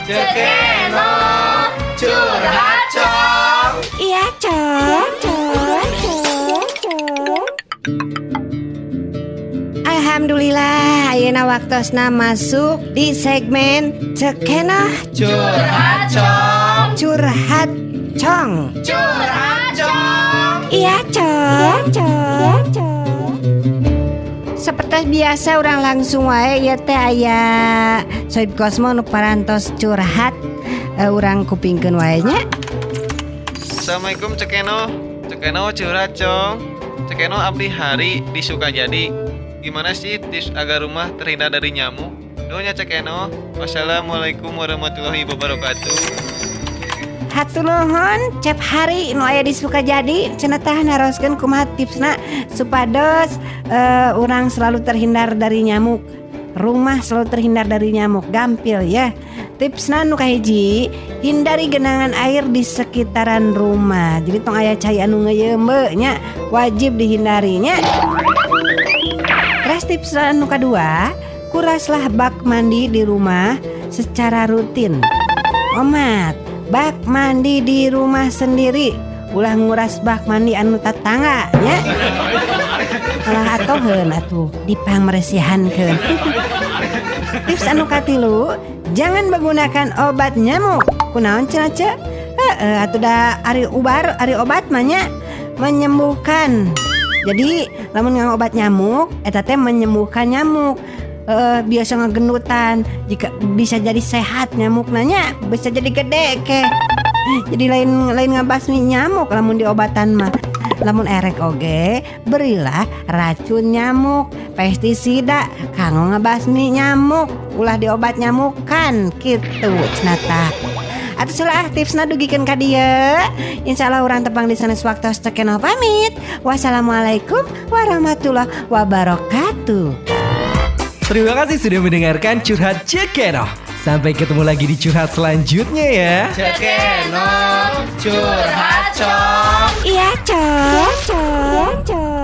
Ceu Kenoh curhat, Cong. Iya, Cong, Cong, Cong, Cong. Alhamdulillah, ayeuna waktosna masuk di segmen Ceu Kenoh Curhat, Cong. Curhat, Cong. Curhat, Cong. Iya, Cong, Cong, Cong. Seperti biasa, urang langsung wae ya teh, aya Soib Kosmo nu parantos curhat. Urang kupingkeun wae nya. Assalamualaikum, Ceu Kenoh. Ceu Kenoh curhat, Cong. Ceu Kenoh, abdi Hari di Sukajadi. Gimana sih tips agar rumah terhindar dari nyamuk? Doanya, Ceu Kenoh. Wassalamualaikum warahmatullahi wabarakatuh. Hatur nuhun, Cep Hari nu aya di Sukajadi. Cenah tah naroskeun kumaha tipsna supados urang selalu terhindar dari nyamuk. Rumah selalu terhindar dari nyamuk. Gampil ya. Tipsna nu kahiji, hindari genangan air di sekitaran rumah. Jadi tong aya cai anu ngeuyeumbe nya, wajib dihindarinya. Terus tips anu kadua, kuraslah bak mandi di rumah secara rutin. Omat, bak mandi di rumah sendiri, ulah nguras bak mandi anu tatangga nya. Alah, atoheun atuh dipangmeresihankeun. Tips anu katilu, jangan menggunakan obat nyamuk. Kunaon cenah, Ceu? Heeh, atuh da ari ubar, ari obat mah nya menyembuhkan. Jadi lamun nganggo obat nyamuk eta teh menyembuhkan nyamuk. Biasa ngegendutan jika bisa jadi sehat nyamuk nanya, bisa jadi gede ke. Jadi lain lain ngabasmi nyamuk lamun diobatan mah. Lamun erek oge berilah racun nyamuk, pestisida kanggo ngabasmi nyamuk, ulah diobat nyamukan gitu cenah tah. Atuh salah tipsna dugikeun ka dieu. Insyaallah urang tepang di sanes waktos. Ceu Kenoh pamit. Wassalamualaikum warahmatullahi wabarakatuh. Terima kasih sudah mendengarkan Curhat Ceu Kenoh. Sampai ketemu lagi di curhat selanjutnya ya. Ceu Kenoh curhat, Cong. Iya, Cong, Cong, Cong.